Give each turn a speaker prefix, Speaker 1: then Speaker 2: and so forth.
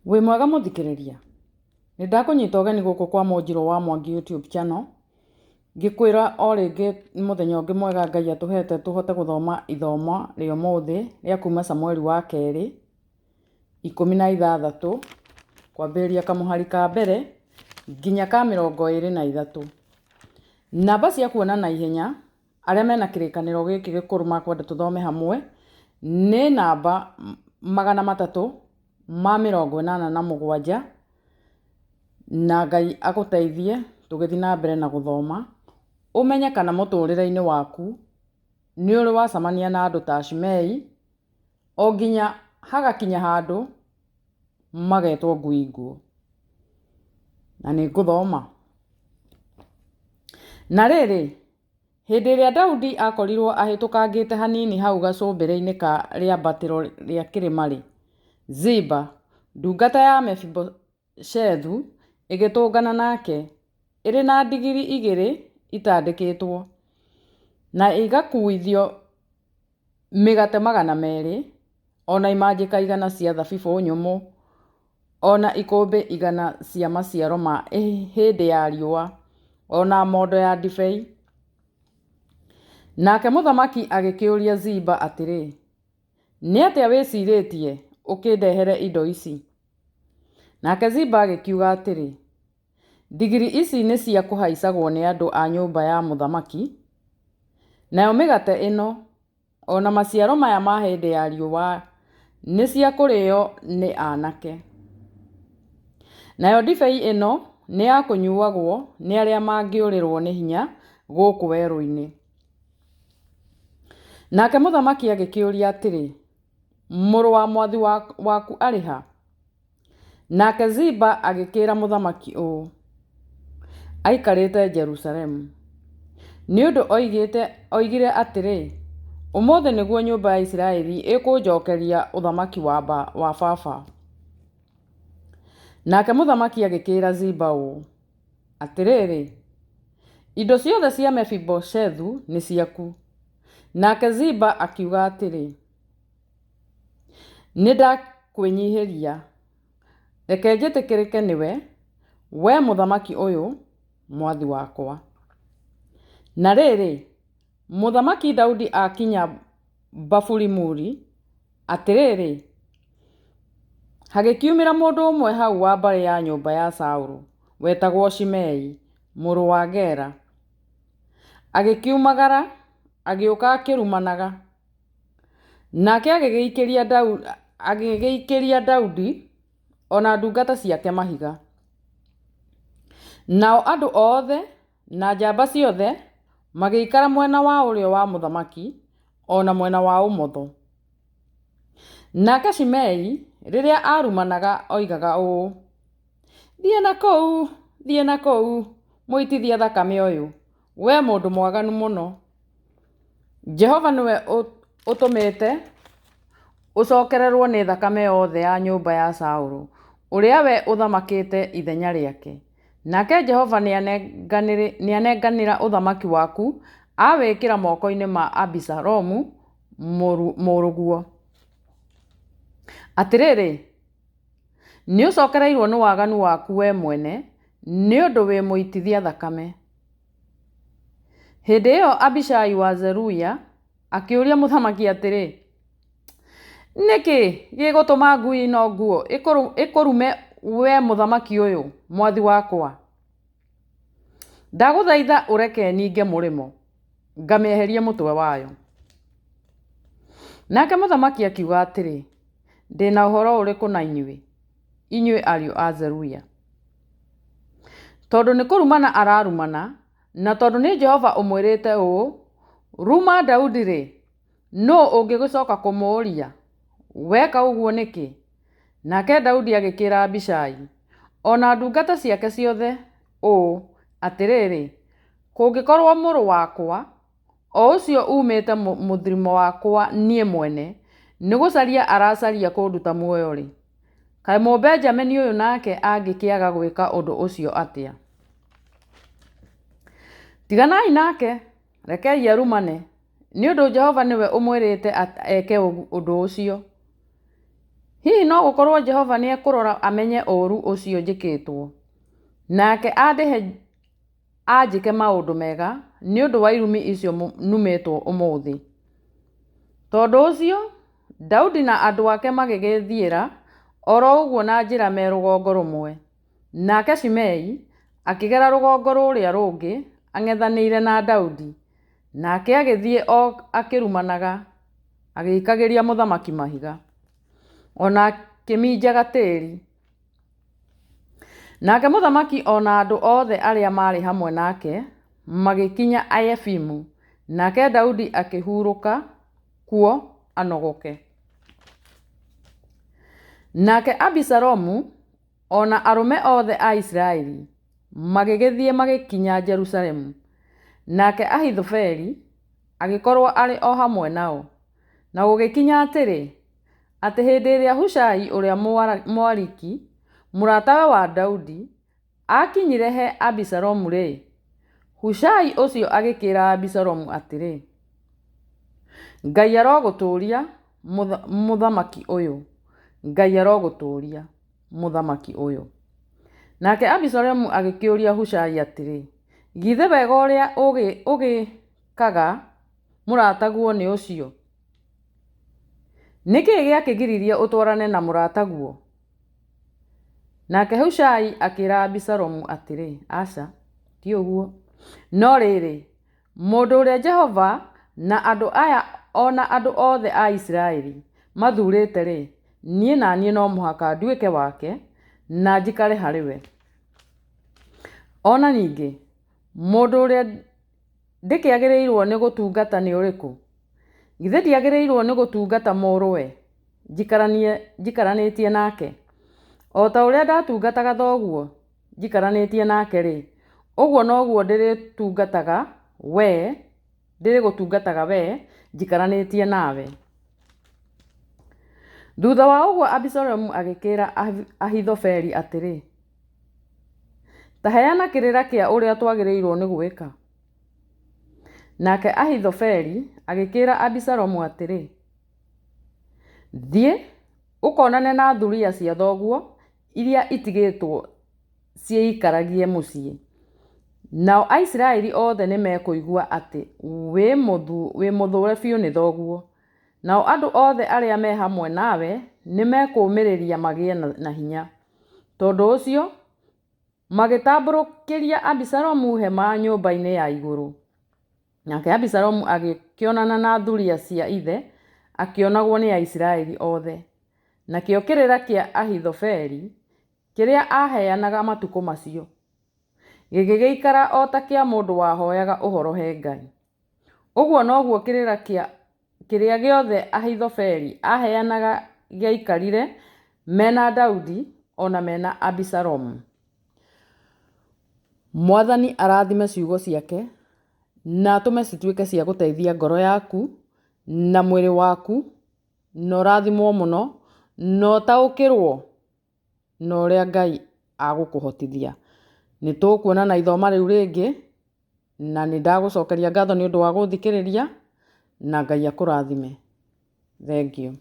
Speaker 1: Wĩ mwega mũthikĩrĩria? Nĩ ndakũnyita ũgeni gũkũ kwa Mũnjirũ wa Mwangi YouTube channel, ngĩkwĩra o rĩngĩ nĩ mũthenya ũngĩ mwega Ngai atũhete tũhote gũthoma ithomo rĩa ũmũthĩ rĩa kuma Samueli wa kerĩ 16 kwambĩrĩria kamũhari ka mbere nginya ka 23. Namba cia kuona na ihenya arĩa mena kĩrĩkanĩro gĩkĩ gĩkũrũ makwenda tũthome hamwe nĩ namba 387, na Ngai agũteithie tũgĩthiĩ na mbere na gũthoma, ũmenye kana mũtũrĩre-inĩ waku nĩ ũrĩ wacemania na andũ ta Shimei, o nginya hagakinya handũ magetwo ngui nguũ. Na nĩ ngũthoma. Na rĩrĩ, hĩndĩ ĩrĩa Daudi aakorirũo ahĩtũkangĩte hanini hau gacũmbĩrĩ-inĩ ka rĩambatĩro rĩa kĩrĩma-rĩ, Ziba, ndungata ya Mefiboshethu, ĩgĩtũngana nake, ĩrĩ na ndigiri igĩrĩ itandĩkĩtwo, na igakuuithio mĩgate 200, o na imanjĩka 100 cia thabibũ nyũmũ, o na ikũmbĩ 100 cia maciaro ma hĩndĩ ya riũa, o na mondo ya ndibei. Nake mũthamaki agĩkĩũria Ziba atĩrĩ, Nĩ atĩa wĩcirĩtie ũkĩndehere indo ici? Nake Ziba agĩkiuga atĩrĩ, Ndigiri ici nĩ cia kũhaicagwo nĩ andũ a nyũmba ya mũthamaki, nayo mĩgate ĩno, o na maciaro maya ma hĩndĩ ya riũa, nĩ cia kũrĩo nĩ aanake. Nayo ndibei ĩno nĩ ya kũnyuagwo nĩ arĩa mangĩũrĩrũo nĩ hinya gũkũ werũ-inĩ. Nake mũthamaki agĩkĩũria atĩrĩ, Mũrũ wa mwathi waku arĩ ha? Nake Ziba agĩkĩĩra mũthamaki ũũ, Aikarĩte Jerusalemu. Nĩ ũndũ oigire atĩrĩ, 'Ũmũthĩ nĩguo nyũmba ya Isiraeli ĩkũnjokeria ũthamaki wa baba. Nake mũthamaki agĩkĩĩra Ziba ũũ, Atĩrĩrĩ, indo ciothe cia Mefiboshethu nĩ ciaku. Nake Ziba akiuga atĩrĩ, Nĩ ndakwĩnyihĩria, reke njĩtĩkĩrĩke nĩwe, wee mũthamaki ũyũ, mwathi wakwa. Na rĩrĩ, Mũthamaki Daudi aakinya Bafurimu-rĩ, atĩrĩrĩ, hagĩkiumĩra mũndũ ũmwe hau wa mbarĩ ya nyũmba ya Saũlũ, wetagwo Shimei, mũrũ wa Gera. Agĩkiumagara, agĩũka akĩrumanaga. Nake agĩgĩikĩria Daudi o na ndungata ciake mahiga. Nao andũ othe na njamba ciothe magĩikara mwena wa ũrĩo wa mũthamaki o na mwena wa ũmotho. Nake Shimei rĩrĩa aarumanaga oigaga ũũ, Thiĩ na kũu, thiĩ na kũu, mũitithia thakame ũyũ, wee mũndũ mwaganu mũno! Jehova nĩwe ũtũmĩte ũcokererũo nĩ thakame yothe ya nyũmba ya Saulu, ũrĩa wee ũthamakĩte ithenya rĩake. Nake Jehova nĩanenganĩra ũthamaki waku awĩkĩra moko-inĩ ma Abisalomu mũrũguo. Atĩrĩrĩ, nĩũcokereirũo nĩ waganu waku wee mwene, nĩ ũndũ wĩ mũitithia thakame. Hĩndĩ ĩyo Abishai wa Zeruia akĩũria mũthamaki atĩrĩ, Nĩ kĩ gĩgũtũma ngui ĩno nguũ ĩkũrume wee mũthamaki ũyũ, mwathi wakwa? Ndagũthaitha ũreke ninge mũrĩmo, ngamĩeherie mũtwe wayo. Nake mũthamaki akiuga atĩrĩ, Ndĩ na ũhoro ũrĩkũ na inyuĩ, inyuĩ ariũ a Zeruia? Tondũ nĩ kũrumana ararumana, na tondũ nĩ Jehova ũmwĩrĩte ũũ, 'Ruma Daudi-rĩ, nũũ ũngĩgĩcoka kũmũũria, 'Weka ũguo nĩkĩ?' Nake Daudi agĩkĩĩra Abishai, o na ndungata ciake ciothe ũũ, Atĩrĩrĩ, kũngĩkorũo mũrũ wakwa, o ũcio uumĩte mũthirimo wakwa niĩ mwene, nĩ gũcaria aracaria kũnduta muoyo-rĩ, kaĩ Mũbenjamini ũyũ nake angĩkĩaga gwĩka ũndũ ũcio atĩa? Tiganai nake, rekei arumane, nĩ ũndũ Jehova nĩwe ũmwĩrĩte eke ũndũ ũcio. Hihi no gũkorũo Jehova nĩekũrora amenye ũũru ũcio njĩkĩtwo, nake andĩhe anjĩke maũndũ mega nĩ ũndũ wa irumi icio numĩtwo ũmũthĩ. Tondũ ũcio Daudi na andũ ake magĩgĩĩthiĩra o ro ũguo na njĩra me rũgongo rũmwe, nake Shimei akĩgera rũgongo rũrĩa rũngĩ ang'ethanĩire na Daudi, nake agĩthiĩ o akĩrumanaga, agĩikagĩria mũthamaki mahiga, o na akĩminjaga tĩri. Nake mũthamaki o na andũ othe arĩa maarĩ hamwe nake magĩkinya Ayefimu, nake Daudi akĩhurũka kuo anogoke. Nake Abisalomu o na arũme othe a Isiraeli magĩgĩthiĩ magĩkinya Jerusalemu, nake Ahithofeli agĩkorũo arĩ o hamwe nao. Na gũgĩkinya atĩrĩ, atĩ hĩndĩ ĩrĩa Hushai ũrĩa Mũariki, mũratawe wa Daudi, aakinyire he Abisalomu-rĩ, Hushai ũcio agĩkĩĩra Abisalomu atĩrĩ, Ngai arogũtũũria, mũthamaki ũyũ! Ngai arogũtũũria, mũthamaki ũyũ! Nake Abisalomu agĩkĩũria Hushai atĩrĩ, Githĩ wega ũrĩa ũgĩkaga mũrataguo nĩ ũcio? Nĩ kĩĩ gĩakĩgiririe ũtwarane na mũrataguo? Nake Hushai akĩĩra Abisalomu atĩrĩ, Aca, ti ũguo. No rĩrĩ, mũndũ ũrĩa Jehova na andũ aya o na andũ othe a Isiraeli mathuurĩte-rĩ, niĩ na niĩ no mũhaka nduĩke wake na njikare harĩ we. O na ningĩ, mũndũ ũrĩa ndĩkĩagĩrĩirũo nĩ gũtungata nĩ ũrĩkũ? Githĩ ndiagĩrĩirũo nĩ gũtungata mũrũwe, njikaranĩtie nake? O ta ũrĩa ndatungataga thoguo njikaranĩtie nake-rĩ, ũguo noguo ndĩrĩgũtungataga wee njikaranĩtie nawe. Thutha wa ũguo Abisalomu agĩkĩĩra Ahithofeli atĩrĩ, Ta heana kĩrĩra kĩa ũrĩa twagĩrĩirũo nĩ gwĩka. Nake Ahithofeli agĩkĩĩra Abisalomu atĩrĩ, Thiĩ, ũkonane na thuriya cia thoguo iria itigĩtwo ciĩikaragie mũciĩ, nao Aisiraeli othe nĩmekũigua atĩ wĩ mũthũũre biũ nĩ thoguo, nao andũ othe arĩa me hamwe nawe nĩmekũũmĩrĩria magĩe na hinya. Tondũ ũcio Magĩtambũrũkĩria Abisalomu hema nyũmba-inĩ ya igũrũ. Nake Abisalomu agĩkĩonana na thuriya cia ithe, akĩonagwo nĩ Aisiraeli othe. Nakĩo kĩrĩra kĩa Ahithofeli, kĩrĩa aaheanaga matukũ macio, gĩgĩgĩikara o ta kĩa mũndũ wahoyaga ũhoro he Ngai. Ũguo noguo kĩrĩra kĩrĩa gĩothe Ahithofeli aaheanaga gĩaikarire me na Daudi o na me na Abisalomu. Mwathani arathime ciugo ciake na atũme cituĩke cia gũteithia ngoro yaku na mwĩrĩ waku, na ũrathimwo mũno na ũtaũkĩrwo na ũrĩa Ngai agũkũhotithia. Nĩ tũkuonana ithoma rĩu rĩngĩ. Na nĩ ndagũcokeria ngatho nĩ ũndũ wa gũthikĩrĩria, na Ngai akũrathime. Thengiũ.